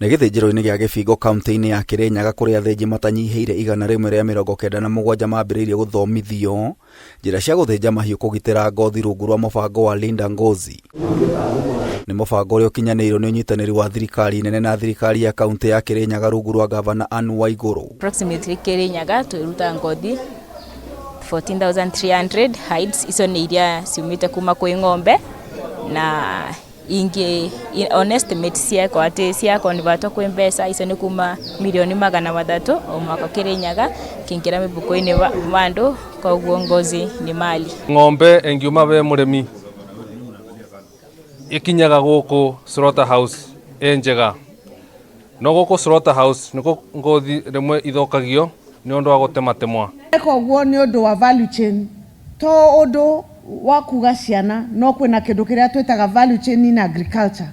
Nĩ gĩthĩnjĩro-inĩ gĩa Gĩbingo kauntĩ-inĩ ya Kĩrĩnyaga kũrĩa athĩnji matanyihĩire 197 mambĩrĩirie gũthomithio njĩra cia gũthĩnja mahiũ kũgitĩra ngothi rungu rwa mũbango wa Linda Ngozi. Nĩ mũbango ũrĩa ũkinyanĩirio nĩ ũnyitanĩri wa thirikari nene na thirikari ya kauntĩ ya Kĩrĩnyaga rungu rwa gavana Anne Waigũrũ. Approximately Kĩrĩnyaga twĩruta ngothi 14,300 hides, icio nĩ iria ciumĩte kuma kwĩ ng'ombe na ingĩ on estimate ciekwo atĩ cia convert kwĩ mbeca icio nĩ kuma mirioni 300 o mwaka Kĩrĩnyaga kĩingĩra mĩbuko-inĩ wa andũ, koguo ngozi ni mali. Ng'ombe ĩngiuma we mũrĩmi ikinyaga gũkũ slaughter house ĩ njega, no gũkũ slaughter house nĩkuo ngothi rĩmwe ithũkagio nĩ ũndũ wa gũtematemwa. Eka ũguo nĩ ũndũ wa value chain, to ũndũ wa kuga ciana, no kwĩna kĩndũ kĩrĩa twĩtaga value chain in agriculture.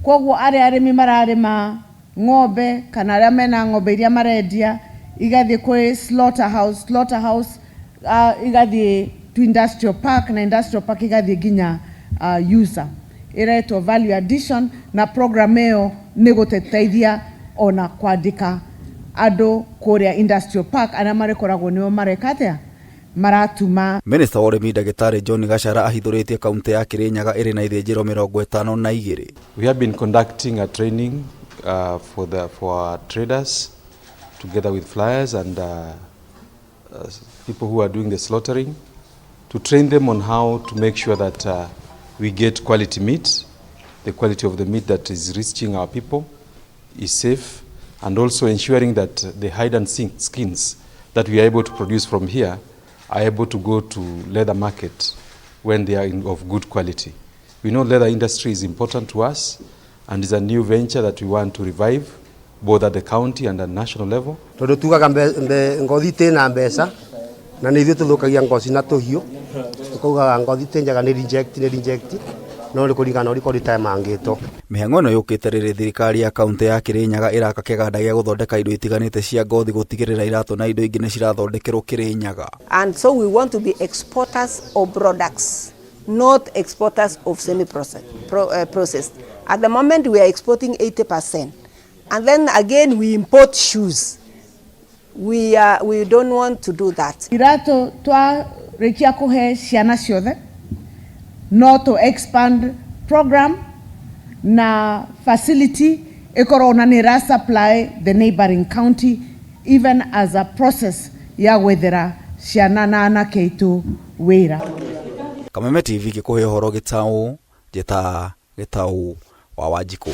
Koguo arĩa arĩmi mararĩma ng'ombe kana arĩa mena ng'ombe iria marendia igathiĩ kwĩ slaughter house, slaughter house igathiĩ to industrial park, na industrial park igathiĩ nginya user. Ĩretwo value addition, na program ĩyo nĩ gũteithia ona kwandĩka andũ kũrĩa industrial park arĩa marĩkoragwo nĩo mareka atĩa, maratuma. Minista wa ũrĩmi Ndagĩtarĩ John Gachara ahithũrĩtie kaunti ya Kĩrĩnyaga ĩrĩ na ithĩnjĩro 52. We have been conducting a training for our traders together with flyers and people who are doing the slaughtering, to train them on how to make sure that we get quality meat, the quality of the meat that is reaching our people is safe, and also ensuring that the hide and skins that we are able to produce from here are able to go to leather market when they are of good quality. We know leather industry is important to us and is a new venture that we want to revive both at the county and at national level. Tondu tugaga ngothi tina mbeca na nĩ ithuĩ tũthũkagia ngothi na tũhiũ, tukaugaga ngothi ti njega, nĩ reject, nĩ reject, no nĩ kũringana na ũrĩa rĩtemangĩtwo. Mĩhang'o ĩno yũkĩte rĩrĩ thirikari ya kaunti ya Kĩrĩnyaga ĩraka kĩganda gĩa gũthondeka indo itiganĩte cia ngothi gũtigĩrĩra iratũ na indo ingĩ nĩ cirathondekerwo Kĩrĩnyaga. And so we want to be exporters of products, not exporters of semi-processed. Processed. At the moment we are exporting 80%. And then again we import shoes. We don't want to do that. Iratũ twarĩkia kũhe ciana ciothe, no to expand program na facility ĩkorwo na nĩ ĩra supply the neighboring county, even as a process ya gwethera ciana na anake aitũ wĩra. Kameme TV gĩkũhe ũhoro gĩtaũ, njĩta Gĩtaũ wa Wanjikũ.